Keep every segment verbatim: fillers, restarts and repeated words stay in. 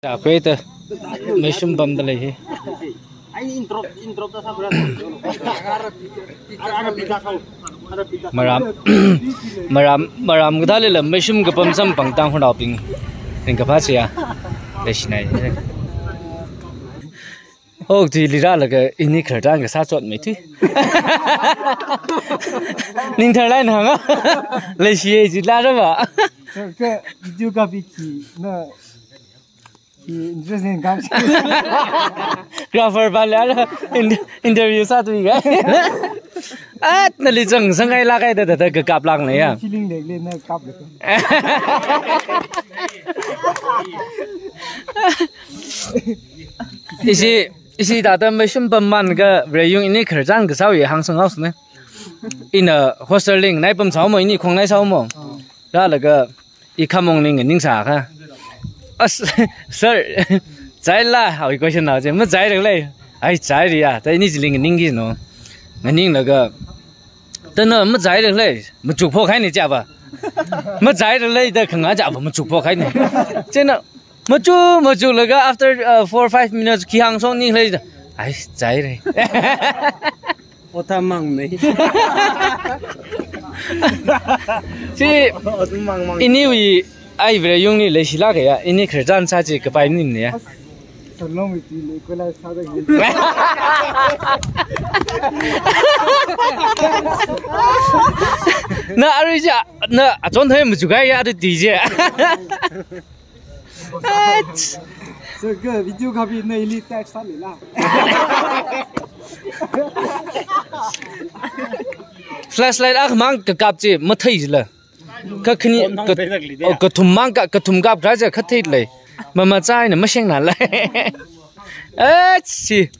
Akweta meishum pamda lei hi. Maram, maram, maram kathālila meishum kapam samphangra tangkhulnaobing. Ringkaphā chiya. Leishinai. Okathuili rālaga ini khararchān kasā chotmeithui. Ningtharlāk eina hānga. Leishiya jilala ba. Sir, kha video kapki na ki interesting kap. Grapher pāla in-, interview sāthuiga. At nali chang sangailāk kahai thāda thāda kakaplāk leiya. Feeling leilei na kap le. Ishi, ishi thāda meishum pamman kha Vareyung ini khararchān kasāwui hāngsang haosne. Ina hostel ling nai pamsāmo, ini khong nai sāmo. Rālaga i khamong ning ningsākha. As, sir, chaila, awui question nao chi, machaira lei. Ai, chairiya, thāda ini chili nganingki no. Nganinglaga, thāda machaira lei, machuk phok haini chiya ba. Machaira lei da khangachā ba, machuk phok haini. Chieina, machuk, machuklaga after, uh, four, five minutes, khi hāngsong ning lei da. Ai, chaira. Ota mang nei. Chi, ota mang mang. Iniwui, ai Vareyungli leishilāk kahaiya, ini khararchān sā chi kapai maningmana ya. Tolong iti le ko la sa da. Na arui ja, na achon thai machuk kahaiya, adu ti je. Sir, kha video kapki na ili text sālila. Flashlight akhamang kakap chi mathei jila. Kha khani, ka, oh, kathum mang ka, kathum kapkharā chi kha theilei. Mamachaina mashengna lei. Achi.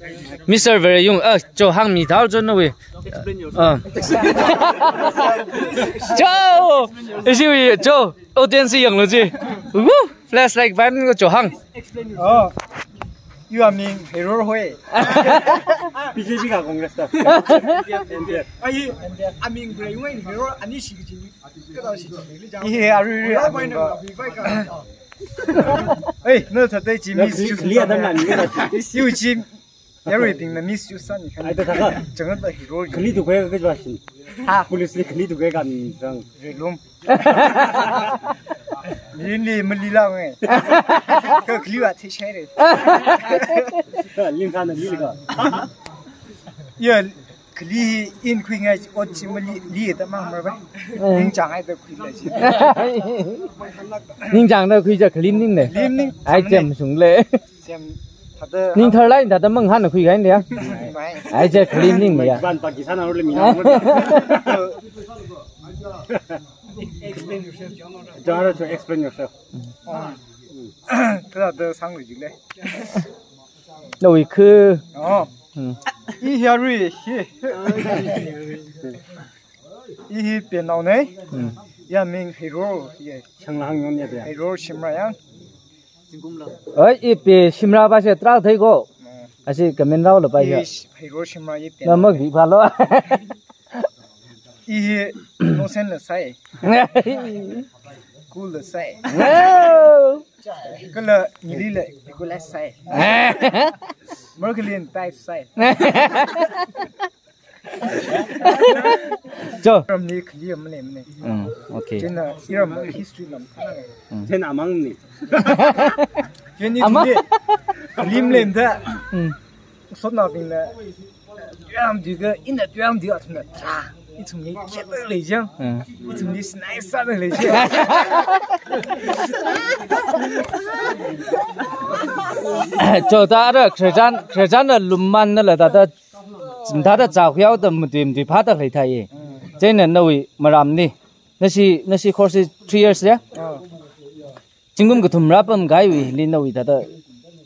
Mister Vareyung, ah, cho hāngmi thao cho nawui. Ah. Cho! Ishiwui, cho! Audience yanglu chi. Woo! Flashlight ban ko cho hāng. Oh. You are mean Heiror hoi. B J P ka Congress ta. Ai, aming Vareyung Heiror ani shi kaji. Kada shi. Ihi arui rui aming ba. Ei, na thāda chi miss chu. Clear da man ni. Ishi chi. Yaruibingna miss chu sāni khan. Ai, thāda thāda. Chang da Heiror. Khali tu kwe ka ba shin. Ha. Police li khali tu kwe ka ni sang. Relum. Mirinli mali la ngai. Ka khali wa thi shai re. Lim sa na li ka. Ya, khali in khui ngai ot chi mali li ta mang mar ba. Ningchāng ai da khui la chi. Ningchāng da khui ja khali ning ne. Lim ning. Ai chem sung le. Chem thāda. Ningtharlāk eina thāda mang hānna khui kahaina ya. Mai. Ai je khali ning ne ya. Ban Pakistan aur le mina. Explain yourself, John. John, to explain yourself. Kada da sang le jile. Nawui khu. Oh. Hmm. Ihi arui hi. Ihi Penao ne. Hmm. Ya ming Heiror ye. Changlang yon ya de. Heiror Shimra yang. Oi, i pe Shimra ba se trak thei ko. Hmm. Asi comment rao lo ba ya. Ihi Heiror Shimra ye Penao. Na mak di ba lo. Ihi Nosen la sai. Cool la sai. Kala Nili la cool la sai. Merkelin type sai. Cho. From ni clear mane mane. Mm, okay. Chieina iram history lam. Mm. Chieina amang ni. Chieina amang. Lim lem da. Mm. Sotnaobingna, tuiamdi kha, ina tuiamdi athumna, tra, ithumli khet lei jang. Hmm. Ithumli sinai sā lei jang. Cho thāda, khararchān, khararchānna lumman nala thāda, thāda chākhuihaoda matuimtui phāda leithai. Chieina nawui maramli, nashi, nashi course three years ya? Oh. Zingkum kathum rāpam kahaiwuili nawui thāda,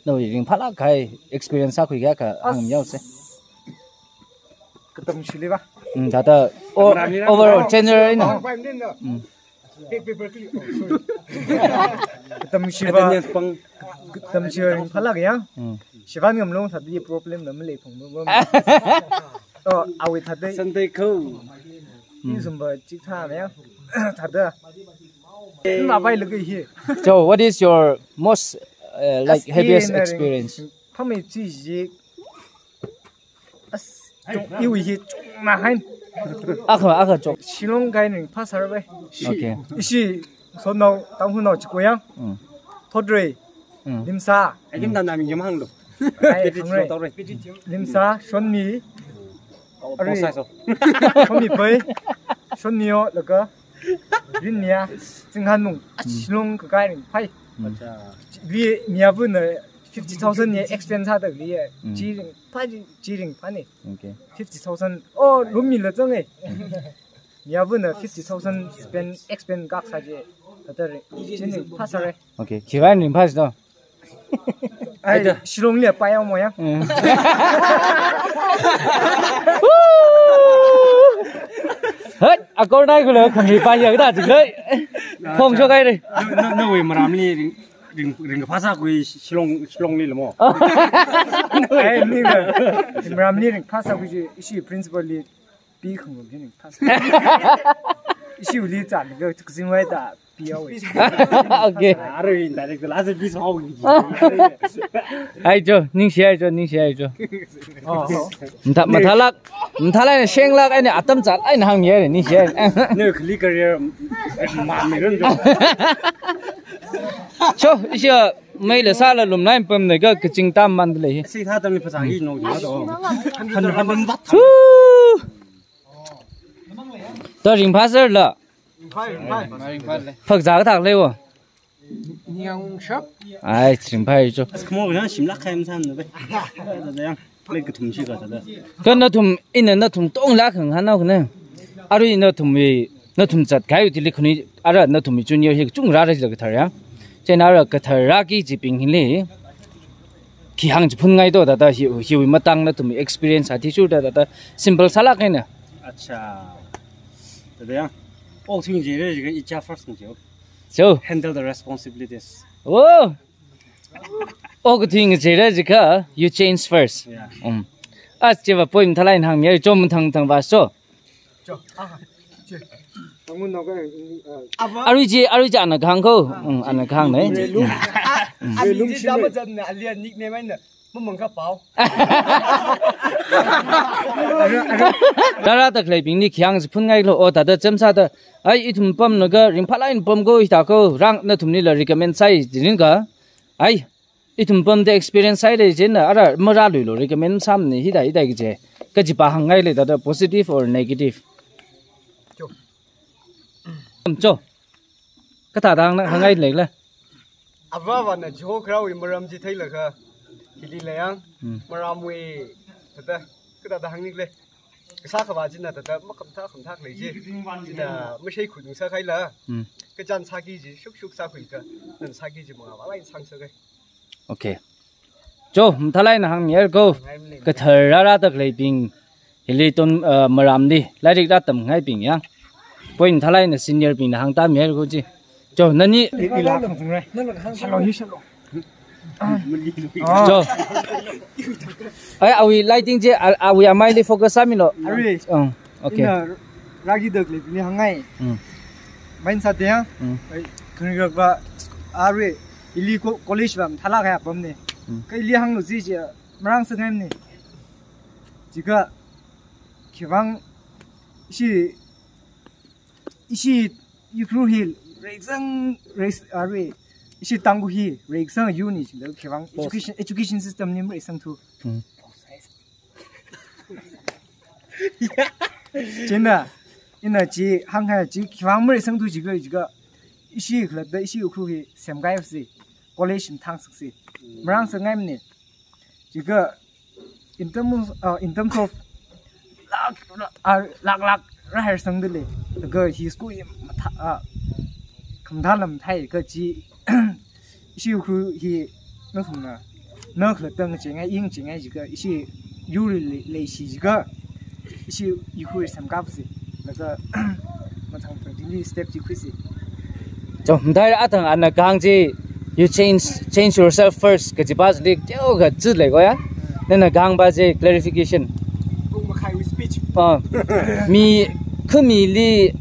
nawui ringphālāk kahai experience sākhui kayākha hāngmi yaose. Katam shili ba? Mm, thāda, o-, overall general eina. Oh, mm. Katam shiva. Attendance pang. Katam shiva ringphālāk ya. Mm. Shiva ngamlong thāda problem na malei phung mo. Oh, awui thāda. Sunday ko. Mm. Isumba chik tha ya. Thāda. Ina bai lagi hi. So, what is your most, uh, uh, like, as happiest ina ring experience? Phamei chi ji. As, chung, iwui hi chungna hain. Akha, akha chok. Shillong kahai ringphā sāra bai. Okay. Ishi, sonao, Tangkhulnao chiko yang. Mm. Thotrei. Mm. Limsa. Akim dan nami yam hanglu. Ai, Piti hangre. Chilo tore. Limsa, Shonmi. Ari. Boss size. Shonmi pai. Shonmi yo, laga. Rinmia, Tsinghanung, ah, Shillong kakahai ringphai. Acha. Li, mi avana fifty thousand ne expense sāda li, Mm. Chi ringphā, chi ringphā ne. Okay. Fifty thousand, oh, lummi la zang e. Mi avana fifty thousand spend, expense gak sā je. Thāda ri, chi ringphā sāra. Okay, khi ringphā sāda. Ai, Shillong li pai ya mo ya. Mm. Hat, akor nai kula kami pai ya kita juga. Phong shokai re. No, no, no, wui maramli ring, ring, ringphā sākhui Shillong, Shillong li la mo. Ai, ni ga. Maramli ringphā sākhui ji, ishi principal li. Pi khanglo jin phas. Ishi uli chan ga tukzing wai da pi yao wai. Okay. Arui direct la se pi so. Ai jo, ningshi ai jo, ningshi ai jo. Oh. Mtha-, mathalak, mathalak ne shenglak ai ne atam chat ai ne hangmi ai ne ningshi ai. Ne khali career ma mi ran jo. Cho, ishi mai la sa la lum nai pam ne ga kaching tam man le. Si tha tam ni phasā hi no jo. Han han ban vat. Su. To ringphā sāra la. Phak za ka thak lei wo. Nyang shap. Ai, ringphā jo. As kamo ga shim lak khai msan de. Da yang. Lei ka thum shi ka da. Ka nathum, ina nathum tong lak khang hanao ne. Arui nathum wi, nathum chat kai uti li khuni, ara nathum wi junior hi chung ra ra la ka thar ya. Chena ra ka thar ra ki ji ping hi li. Khi hāng chi phun ngai to, thāda hi, hiwui matang nathum experience athishurda, thāda simple sālak eina. Acha. Thāda yang. Ok thing jira jiakha icha first ngi jo. So. Handle the responsibilities. Oh. Ok thing jira jiakha you change first. Yeah. Um. As chiva point thalai hāngmi jo, mathang thang va so. Cho. Ah, che. Tangun no ka, ah. Arui chi, arui chi ana kahāng ko. Mm, ana kahāng ne. Relum. Relum shi me. Zama zam na alian nickname ai na. Mamang ka pao. Rāra tak lei bing ni khiang si phun ngai lo, o thāda chemsāda. Ai, ithum pam na ga ringphālāk eina pam ko, hithā ko, rang nathum ni la recommend sai, jinin ka. Ai, ithum pam da experience sai le jin na, ara marāluilo recommend sam ni hithā hithā ki je. Kaji pa hāng ngai le thāda positive or negative. Cho. Cho. Kathā thang na hāng ngai le la. Ava va na jo kharao i maram ji thei la ka. Hili la yang. Hmm. Maram wi thāda. Kathā thang ni le. Kasā kava jin na thāda makham thā kham thak le ji. Jin na mashai khun sa khai la. Hmm. Kachan sāki ji shuk shuk sākhui ka. Nan sāki ji ma va lai sang sa khai. Okay. Cho, mathālāk eina hāngmi ko. Kathar rāra tak lei bing. Hili ton, uh, maram di. Lairik rātam ngai bing yang. Point mathālāk eina senior bing na hāng tāmi ko ji. Cho, nani. Ila khang sung rai. Shalo hi shalo. Cho. Ai, awui lighting je, a-, awui amai li focus sāmilo. Arui. Um. Okay. Ina rāki tak lei bing ni hāng ngai. Hmm. Main sa te ya. Hmm. Ai, kani rak va, arui, ili ko-, college va mathālāk ya pam ni. Hmm. Ka ili hānglu ji je, marang sa ngai ni. Jiakha, khivang, ishi, ishi, Ukhrul hi, reisang, reis-, arui, ishi Tangkhul hi, reisang yu ni, jilo khivang, education, education system ni reisang thu. Hmm. China, ina chi, hāng hai chi, khivang mareisang thu jiakha, jiakha, ishi khalatta, ishi Ukhrul hi, semkahai si, college mathang sak si. Marang sa ngai ni. Jiakha, in terms, uh, in terms of, lak, lak, uh, lak, lak, rāhai sang de le. Jiakha, hi school hi, mathā, uh, khamathā lam thai, ka chi, Ishi Ukhrul hi nathumna, na khalatta ngachei ngai, i ngachei ngai jiakha, ishi yurli lei, leishi jiakha, ishi Ukhrul semkap si, laga mathang daily step chi khuisi. Cho, mathālāk athang ana kahāng chi, you change, change yourself first, kaji pa chi li, teo ka chi lei ko ya. Nana kahāng pa chi clarification. Kung makhai with speech. Ah, mi, khami li,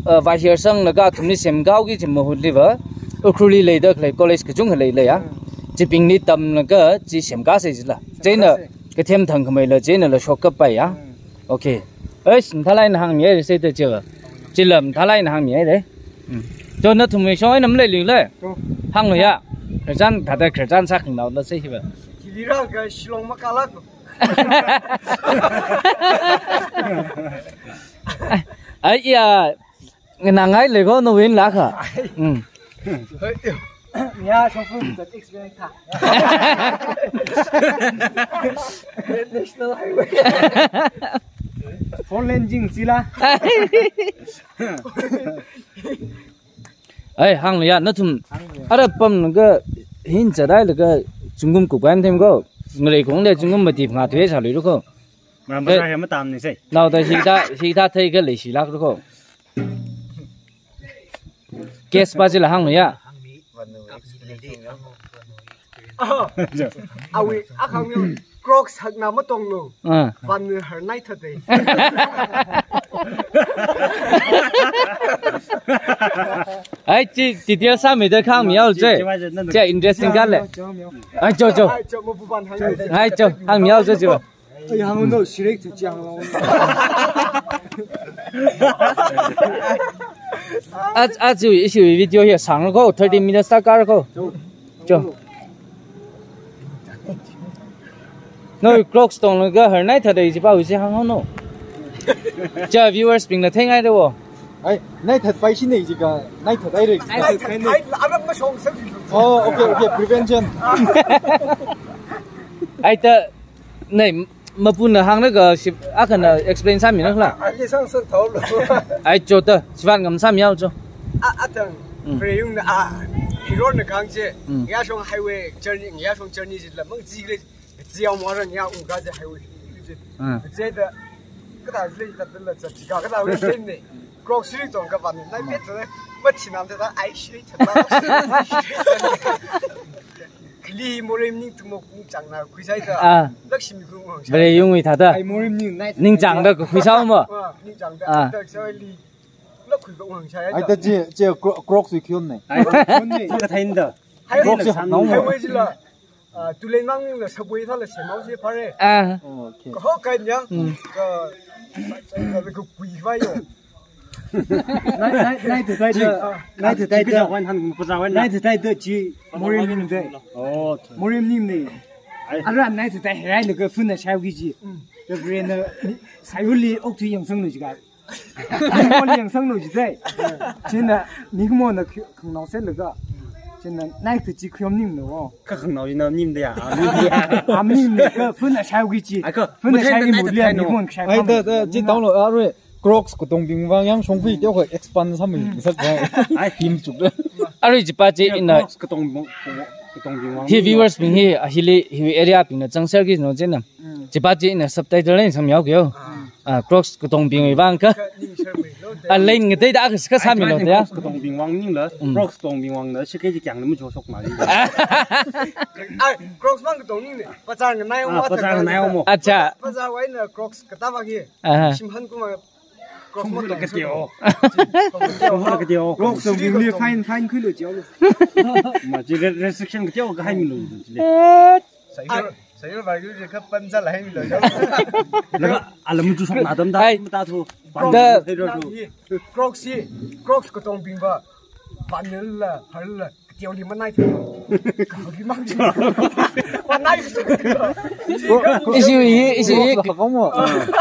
uh, vaihir sanglaga athumli semkao ki chi mahut li va, Ukhrul li leida khalei college kachungkha lei lei ya. Chibingli tamlaga chi semkasei jila. Chieina kathem thangkhameila chieina la shokkapai ya. Okay. Eish, mathālāk eina hāngmihaira sāda chiva. Chila mathālāk eina hāngmihaira. Hmm. To nathumwui shong eina maleilila. Hānglu ya. Khararchan thāda khararchan sākhangarola sāshiva. Chili rālaga Shillong makālāk. Ai, ya, nganāngai lei ko nawui eina lāka. Mm. Ya, shongfa zat experience tha. National Highway. Four lane jing chila. Ai, hānglu ya, nathum. Hānglu ya. Ara pamlaga hin chārai laga zingkum kupkahai mathei ko. Ngalei kongli zingkum mati phangā thuihaisāluira ko. Maram bazar hi matamni sei. Naoda hithā, hithā theikha leishilākra ko. Guess pa chila hānglu ya. Ah, awui akhangmi Crocs hakna matonglu. Ah. Vannui harnai thāda. Ai, chi detail sāmida hāngmihaosa. Chi, chi, chi, chi interesting kale. Ai, cho, cho. Ai, cho, mapuban hāng. Ai, cho, hāngmihaosa chiva. Ai, hānglu, shirek tu chiang lo. Ach, ach, ishi video hi sāngra ko, thirty minutes ta kāra ko. Cho. No, Crocs tonglaga harnai thāda jipa usi hānghaono. Cha viewers bingna theingaira wo. Ai, nai thatpai shinei jiakha, nai thathaira. Nai thatpai nei. Ai, aram mashong sāmi. Oh, okay, okay, prevention. Ai ta, nei, mapuna hānglaga shi, akhana explain sāmina khala. Ai, sāng sāng thaolo. Ai, cho ta, shivan ngam sāmihao cho. A, atang, Mm. Preyungna, a, hero na kahāng chi, Mm. yāshong highway journey, yāshong journey chila, mang chi le, chi yao mara ya ungka chi highway chi. Ah. Chi da, kathā chi le, kathā la, chi ka, kathā le, chi ne. Crocs shirek tongkha vannui, nai pet le, mathānam da, ai shirek thāda. Kali morem ning tumok ning changna khuisai da. Ah. Lakshmi khuiung hāngshai. Preyungwui thāda. Ai morem ning nai. Ningchāngda khuisao mo. Ah, ningchāngda. Ah. Da sai li. Lakhui khuiung hāngshai. Ai ta chi, chi Cro-, Crocs wui khion nei. Ai, khion nei. Makathei da. Hai Crocs wui san nao mo. Hai wei jila. Ah, tulen mang ningla subway thāla semhaosi phāra. Ah. Oh, okay. Kaho kai nya. Mm. Ka, ka, ka, ka kui vai yo. Nai, nai, nai thathai da, nai thathai da. Pazā wan han, pazā wan. Nai thathai da chi, morem ning da. Oh, okay. Morem ning nei. Ai. Ara nai thathai hairailaga phone na shaoki chi. Mm. Da brand na, ni, sāyurli okthui yangsanglu jiakha. Mikumo yangsanglu jidai. Chieina, mikumona khi-, khanganao sālaga. Chieina, nai thathai chi khiom ninglo. Kha khanganao ina ning da ya, a, ning da ya. A, ning da, ka phone na shaoki chi. Ai, ka, phone na mathāda shaoki nai muli ya, thathai no. Mikumona shao. Ai, da, da, chi tonglo, arui. Crocs katongbing vang yang shongfa teokha expand sāmi, Mm. sak ba. Ai. Him chuk da. Arui chipa chi ina. Crocs katong, katongbing vang. Hi viewers bing hi, a hili, hi area bingna chang share ki no chieina. Mm. Chipa chi ina subtitle eina sāmihao kyo. Ah. Ah, Crocs katongbing vang kha. Ka ning share mi lo de. A line ngateida ka, ka sāmilo de ya. Crocs katongbing vang ningla, Mm. Crocs katongbing vangna, shakei chi kyangna mucho shok mali. Ai, Crocs mang katong ning nei. Pazar nganai Ah, mo, pazar nganai mo. Acha. Pazar wui eina Crocs kathā vang hi. Aha. Shimhan kuma Crocs mang kateo. Crocs mang kateo. Crocs katongbing li fine, fine khuilu jiao. Ma, chi re-, restriction kateo kahai milu, chi le. Eh. Sāyur, sāyur ba yu je ka panza lai milu jiao. Laga, alam tu sok na dam da, Ai. Mata thu. Da. Crocs hi, Crocs hi, Crocs katongbing va. Vannuila, harla, teoli manai. Kaoli mang. Manai. Issue hi, issue hi.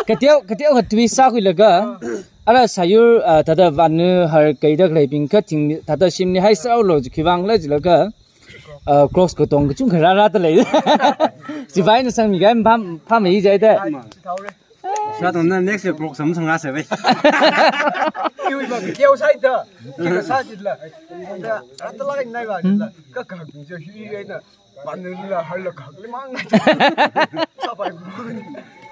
Kateo, kateo ka twist sākhuilaga. Ara sāyur, ah, thāda vannu har kaida khaleibing kha thing, thāda shimli haisālo, khiwuivang la jilaga. Ah, Crocs katong kachungkha rāra da lei. Chiwui eina sangmi kahai pham, pham hi jai da. Sātongna next year Crocs sam sangasa ve. Iwui ba keo sai da. Kika sa jitla. Da, rata la nai ba jitla. Ka ka ni jo hi ai na. Vannuila harla ka le mang nai. Sa bai.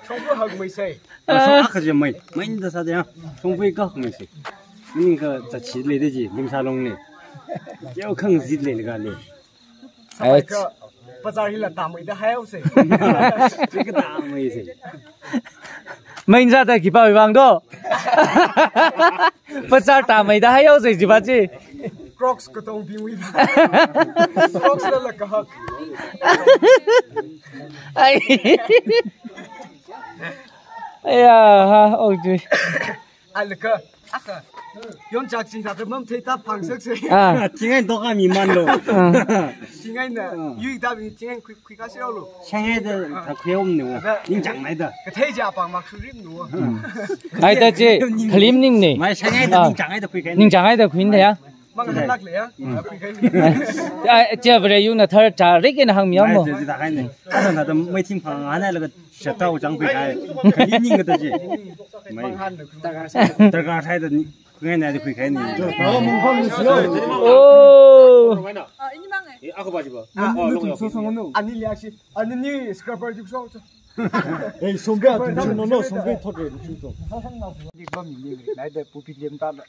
Shongfa hakmei sai. Shong akha je mai. Mai da sa de ya. Shongfa ka hakmei sai. Ning ka zachi lei de ji. Lim sa long ne. Yao khang zit lei le ga le. Ai. Ka bazar hila tamei da haosa. Chi ka tamei sa. Main jada khipāwui vang do. Bazar tamei da haosa chipa chi. Crocs katongbingwui. Crocs la la kahak. Ai. Aya, ha, okay. Alaka, aka. Yonchak chi ta mam thei ta phangsak se. Ah. Thingai doka mi manlo. Ah. Thingai na, yui ta bi thingai khui, khui ka sirau lo. Shangai da ta khui om ne wo. Ningchang nai da. Kathei ja pang mak surim no. Ai ta che, khalim ning ne. Mai shangai da ningchang nai da khui kai. Ningchang nai da khui ne ya. Mang hanak le ya. Khui kai. Ai, che vre yu na thar cha rik ina hang mi mo. Mai che ta kai ne. Ana na da mai thing phang ana la ka shatau chang khui kai. Khalim ning ka ta che. Mai. Darkar sai da ni. Khuingai na di khuikhai ni. Oh. Ani, ani scrubber juk so. Ei, songga, no, no, songga thot re, juk so. Dik bam ni, nai da pupi lem ta da.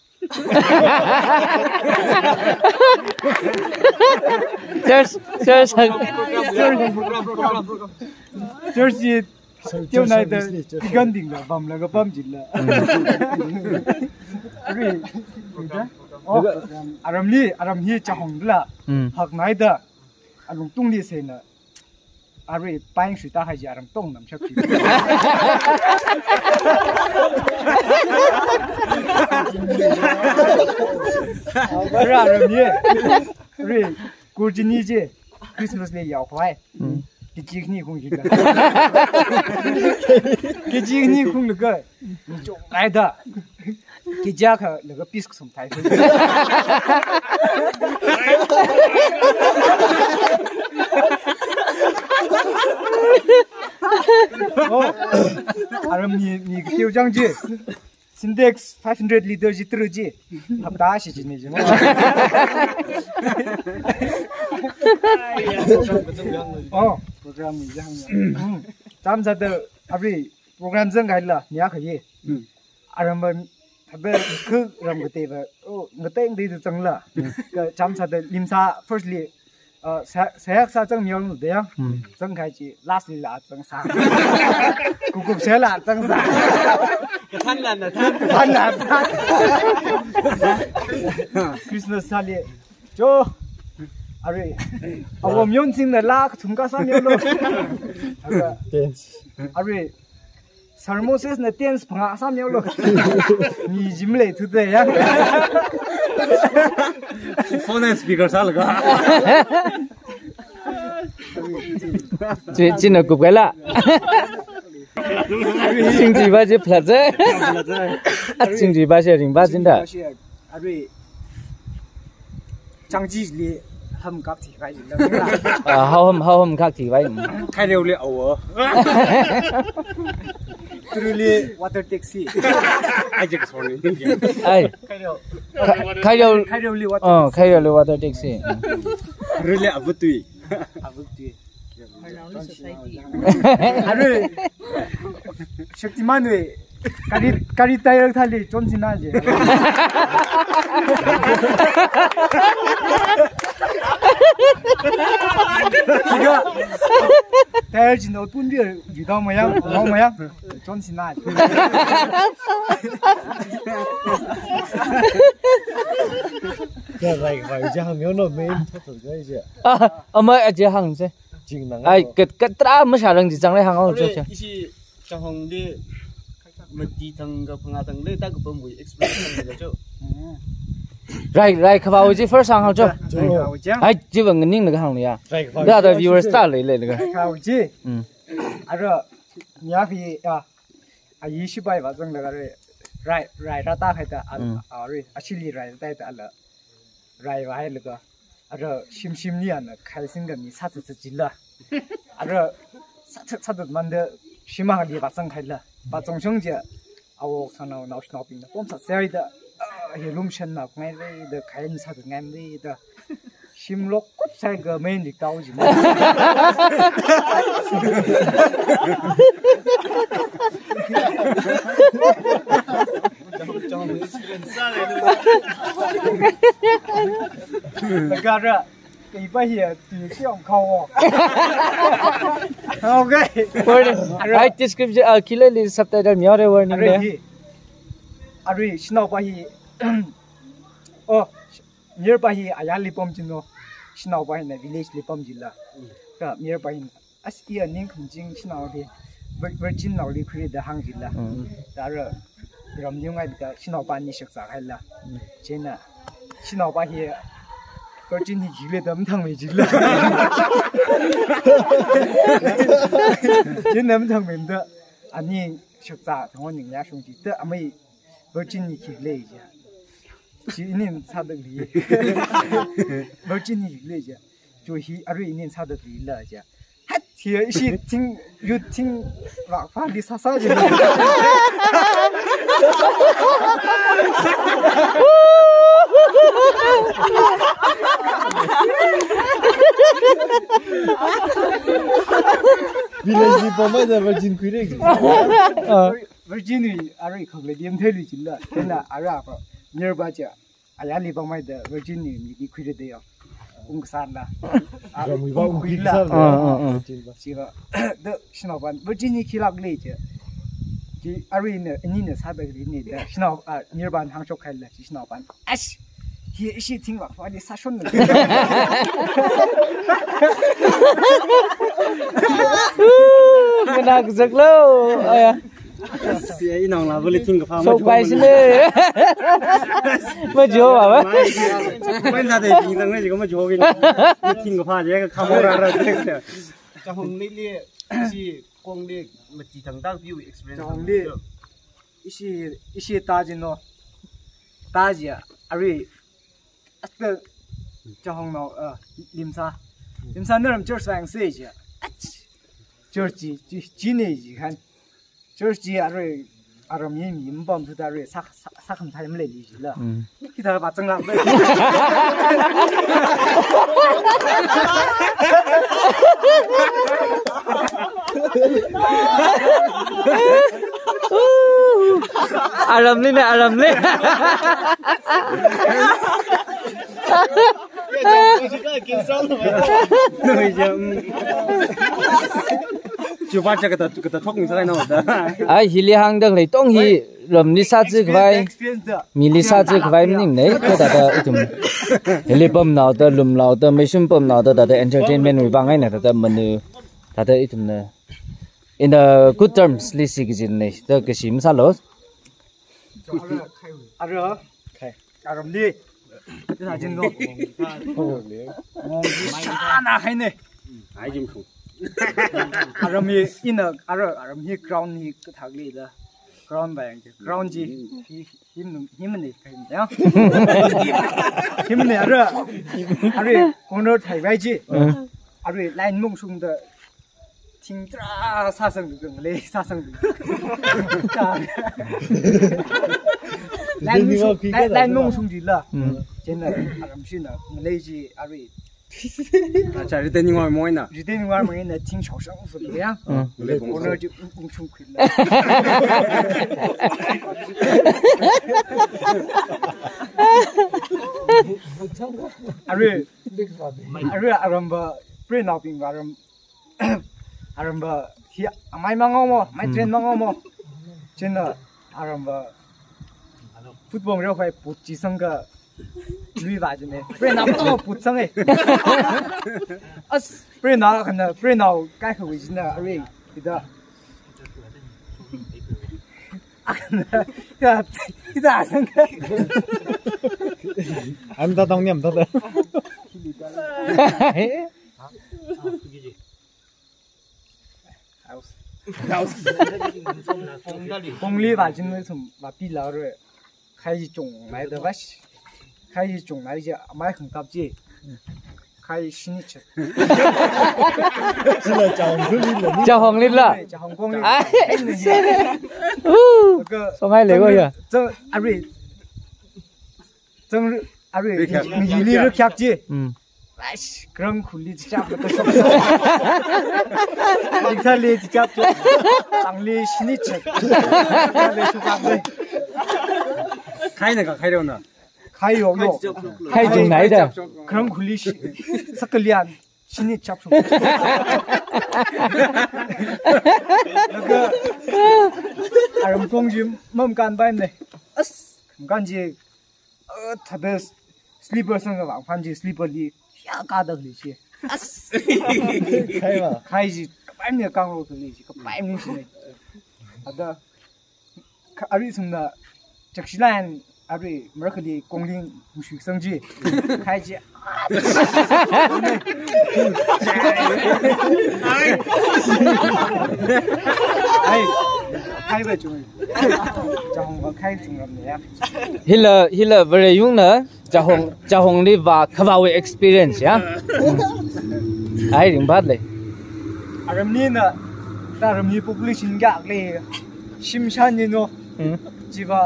Church, church, church. Church. Teo nai da, tigan ding la, bam la, ka bam jin la. Ri, ri da? Oh, aram li, aram hi chahong la. Mm. Hak nai da, alungtung li se na. Ari, paing sui ta hai ji aram tong nam shak ji. Ri, aram ye. Ri, kurjini je. Christmas li yao khwai. Mm. Kijik ni khung jin da. Kijik ni khung le ka. Chong ai da. Kijak ha le ka piece sum thai. Oh. Aram ni, ni kyo jang je. Sintex five hundred liter ji tru ji. Hapta shi ji ni ji. Oh, program ni jang. Hmm. Tam sa da abri program zang kai la, nya kha ye. Hmm. Aram ba, ba, khu ram ka te ba. Oh, nga teng de zang la. Ka tam sa da lim sa firstly, Uh, sa, sayak sa zang miao de ya. Hmm. Zang khai chi last li la zang sa. Kukup se la zang sa. Kathan la na than. Kathan la than. Christmas sa li. Jo. Are. Awo mion sing na la thum ka sa miao lo. Are. Dance. Are. Sir Moses na tens phanga sam yolo. Mi jim lei thuda ya. Phone and speaker sālaga. Chi, china kup kaila. Chingji ba ji plat je. A chingji ba shi ring ba jinda. Arui. Changji li ham kak thi kai jin la. Ah, how ham, how ham kak thi kai. Khaireo li awo. Tru li water taxi. Ai, jek sorry. Ai. Khaireo. Kha-, khaireo. Khaireo li water taxi. Oh, khaireo li water taxi. Tru li abutui. Abutui. Arui, Shaktiman wui, kari, kari tyre thāli, John Cena je. Tiga, tyre jin o pun dia, jidau mayang, mau mayang, John Cena je. Ya, like, like, jangan, you know, main, betul, guys, ya. Ah, ama aja hang se. Jing nang. Ai, kat, kat tra masharang ji chang le hang au. Are, cho, cho. Ishi chahong de mati thang ka phanga thang le ta ka pam wui experience thang le cho. Rai, rai khawa ji first hang hang cho. Rai khawa ji. Ai, ji bang ning na ka hang ya. Rai khawa ji. Da da viewers ta le le ka. Rai khawa ji. Mm. Aro, nya khi ya. Ayi shibai ba zang le ka re. Rai, rai ra ta khai ta al, mm, ari, ashili rai ta ta ala. Rai rai le ka. Ara shim shim ni ana khai sing ka mi sa sa sa jila. Ara sa sa sa da man da shima li ba zang khai la. Ba zong shong je. Awo sa nao nao shnao ping na pom sa sai da. Ah, he lum shen na ngai re da khai ni sa da ngai re da. Shim lok kup sai ka main di tau ji. Nagara. Kei pa hiya, tu siang kau. Okay. Warning. Ai, description, ah, kila li subtitle miao re warning. Are de. Hi. Are, shinao pa hi. Oh, Mayarpa hi ayarli pam chino, shanaopa hina village li pam chila. Kha mayarpa hina, as iya ning kham ching shanao hi vir-, virgin naoli khuira da hāng chila. Mm. Tara ram nyungai da shanaopa ni shakzā haila. Mm. Chieina shanaopa hi virgin hi khikhala da mathangmei chila. Chieina mathangmei da ani shakzā thang ning ya shung chi da amei virgin ni khikhala ja. Chi inin sādakli. Virgin ni khikhala ja. Cho hi arui inin sādakli la ja. Hat hi ishi thing, yu thing rak pha li sāsā ja. Village li pamai da virgin khuira. Ah. Virgin wui arui khak le diam thei lui chila. Chieina ara ko mayarpa cha. Ayarli pamai da virgin ni mi di khuira da yo. Ung kasān la. Ah, ramwui ba ung khui kasān la. Ah, ah, ah. Chi ba. Da shanaopan virgin ni khilak le cha. Chi arui na, ani na sādakli ni da. Shanao, ah, mayarpan hāngshok haila. Chi shanaopan. Ash. Hi ishi thing rak pha li sāshon na. Mana kazak lo. Aya. Si ai nang la bali thing kapha. Sok pai sine. Majo ba ba. Pai na de thing tang ne ko majo ge. Thing kapha je ka khamora ra. Chahong li li si kong li mati tang tang view experience. Chahong li. Ishi, ishi ta jino. Ta ji a. Arui. Asta chahong no, ah, Limsa. Limsa naram church vang se ji. Ach. Church ji, ji, ji ne ji khan. Church ji arui aram yi mi mpam su da arui sa, sa, sa kham thai mle li ji la. Mm. Kita ba chang la. Aram li ne, aram li. Chupa cha kata, kata thok ni sa kai na da. Ai, hili hāngdalei tong hi ram li sāzakhavai, mi li sāzakhavai maningne, kha thāda ithum hili pamnao da, lumlao da, meishum pamnao da, thāda entertainment wui vang eina thāda manu, thāda ithumna in the good terms li si kajin ne, da kashi masālo. Ara, ara, aram li. Ina jin no. Ngong shana hai ne. Ai jim khu. Aram hi ina, ara, aram hi ground hi kathak li da. Ground ba yang. Ground ji. Hi, him, him ne, him ya. Him ne, ara. Ara, corner thai bai ji. Ara, line mung sung da. Thing tarā sāsang dudung le, sāsang dudung. Line mung sung, line, line mung sung di la. Mm. Chieina aram shina, ngalei ji arui. Acha, retaining wall moina. Retaining wall moina, thing shaoshang su le ya. Mm. Corner ji ung, ung sung khui la. Arui, arui aram ba, pre now ping ba aram Aramba hi amai mangao mo, mai train mangao mo. Chieina aramba football reo khai put chi sangka lui ba jine. Pre na to put sang e. As pre na kana pre na kai kha wi jina are. Ida. Akana ya ida sangka. Am ta tong niam ta ta. Pongli ba jin mai sum ba pi la re. Khai ji chung mai da ba shi. Khai ji chung mai ji mai khang kap ji. Khai shini che. Chila chahong li la. Chahong li la. Chahong kong li. Ai. Ka songai le go ya. Zang are. Zang are. Mi li ru kyak ji. Mm. Aish, ground khuli chichap la kashok. Lingsa li chichap chok. Tangli shini chek. Kali chukak le. Khai na ka khai rona. Khai yo yo. Khai jing nai da. Ground khuli shi. Sakalian. Shini chap chok. Laga. Aram kong jim mam kan bai ne. As. Kan ji. Uh, thāda s-, Slipper sangkha vāngphan chi, slipper li ya kada khalei chi. As. Khai va. Khai chi, kapaimei kangro khalei chi, kapaimei chi. Ada, kha-, arui sumna, chakshilai, arui, marakhali, kongling, mushui sang chi. Khai chi. Ai, khai va chung. Chahong va khai chungramne ya. Hila, hila, Vareyungna, Chahong, Chahongli vā khavāwui experience ya. Ai, ringphat lei. Aramli na, ta aramli population kayākha lei, shimshan ni no. Hmm. Chiva,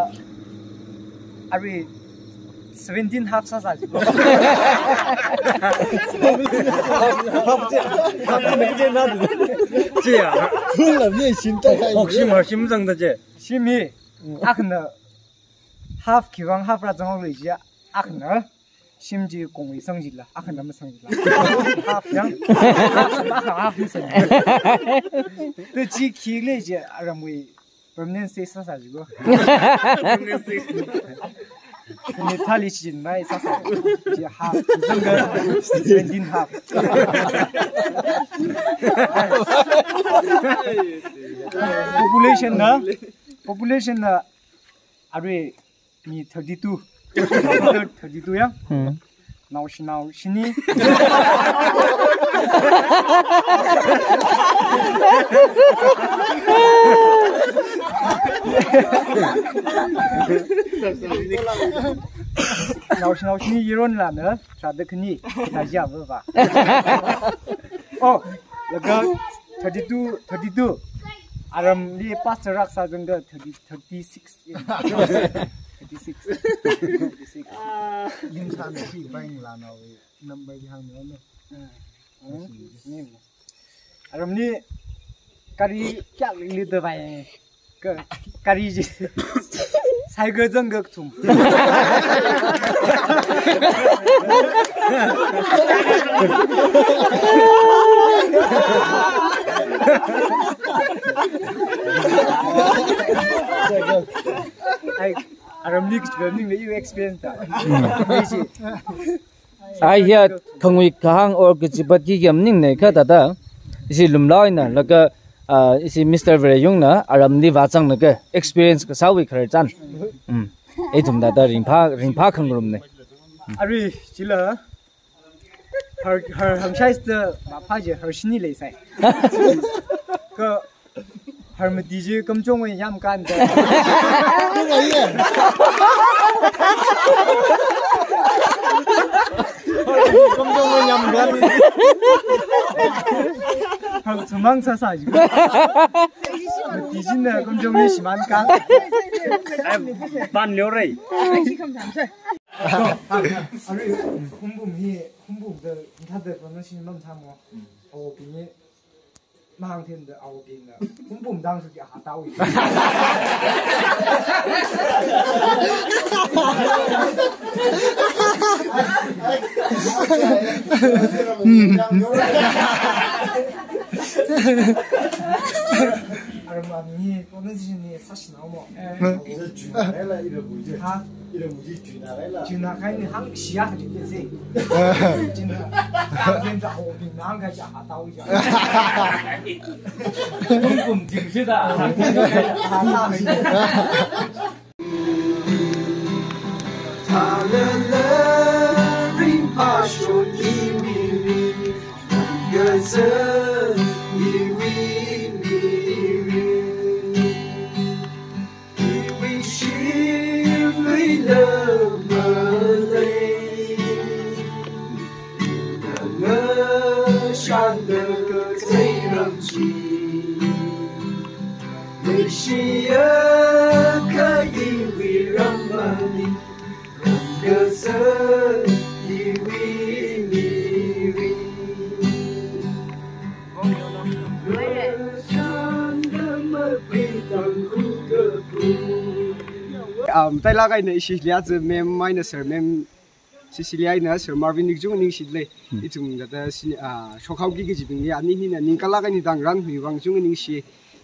arui seventeen half sāsa chi. Half chi, half chi na chi na. Chi ya. Full la mi shim ta kai. Hok shim har shim zangda chi. Shim hi. Akhana half khiwuivang half rāzanglei chi, akhana shim chi kongwui sang chila, akhana masang chila. Half yang, half, half masang. Tu chi khi lei chi, aramwui permanent stage sāsa chi ko. Permanent stage. Kani thali chi mai sāsa. Chi half, zangkha, seventeen half. Population na, population na, arui mi thirty-two. Thirty-two ya? Hmm. Naoshinao shini. Naoshinao shini yaronla na, tharāda khani, na ya va va. Oh, laga thirty-two, thirty-two. Aramli pastor rākasā zangda thirty, thirty-six. Thirty-six. Thirty-six. Lim san khi bang la na we number di hāng no. Hmm. Ni. Aramli gari kayākha lei da vai. Ka-, gari chi. Cycle zangkha kathum. Ai, aramli kachi bam ning lei, you experience ta. Hmm. Ai chi. Ai hiya khangui kahāng or kachipat ki kiyam ning nei kha tata. Ishi lumlao ina, laga, ah, ishi Mister Vareyungna, aramli vāzanglaga experience kasāwui khararchan. Hmm. Ithum tata ringphā, ringphā khangarum nei. Arui, chila, har, har, hangshai sāda, mapha je, har shini leisai. Ka, har mati je, kamchong wui yamkān da. Kamchong wui yamkān. Har sumang sāsa ji. Mati jina kamchong wui shimānkān. Ai, ban leo rei. Arui, humbum hi, humbum da, thada pronunciation lam thamo. Awo bing hi, mahāng themda awo bingna. Humbum dang su ki ha tao yi. Aram ami, pronunciation ni sāshinao mo. Juna rei la, ira buji. Ha? Ira buji Juna rei la. Juna khai ni hāngshi ya kali ke se. Juna. Hāng jen ja ho bing nang khai ja ha tao ja. Kum kum jing shi da. Ha tao shi. Thalala ringphā shon iwui mi, gaza iwui miri. Iwui shimlui la malei, ngashan da kathei ram chi. Leishiya kha iwui ram mani, Um, tailāk eina ishi hili aja ma'am eina sir, ma'am Cecilia eina sir Marvin ni kachungkha ningshilei. Hmm. Ithum tata sini, ah, shokhao ki kajibingli ani hina ningkalāk eina tangran hiwui vang kachungkha ningshi.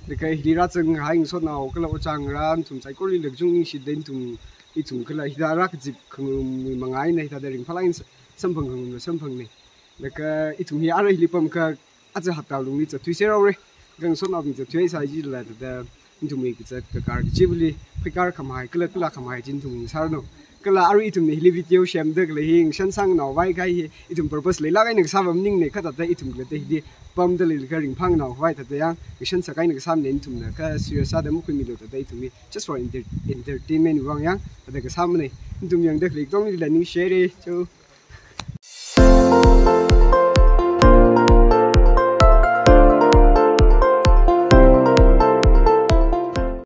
Laga hili rāzanghai ngasotnao kala ojā ngarā nathum saikorali kachungkha ningshilei, nathum Ithum kala hithāda rākazip khangarumwui manga eina hithāda ringphālāk eina samphang khangarumla samphangne. Laga ithum hi ara hili pamkha aja hapta lungli zatthuiserhaore. Ngasotnaobing zatthuihaisai jilala thāda nathumwui kazat kakar kachivali pheikar khamahai kala tula khamahai chi nathum ngasāranu. Kala arui ithumna hili video semda khalei hi ngashan sānganao vai kahai hi ithum purpose leilāk eina kasā va maningne, kha thāda ithum khalatta hili pamda leilakha ringphānganao vai thāda yang ngashan sākahai eina kasāmane. Nathumna kha serious sāda makhuimilu thāda ithum hi just for enter-, entertainment vang yang thāda kasāmane. Nathum yangda khalei katonglila ningshire. Cho.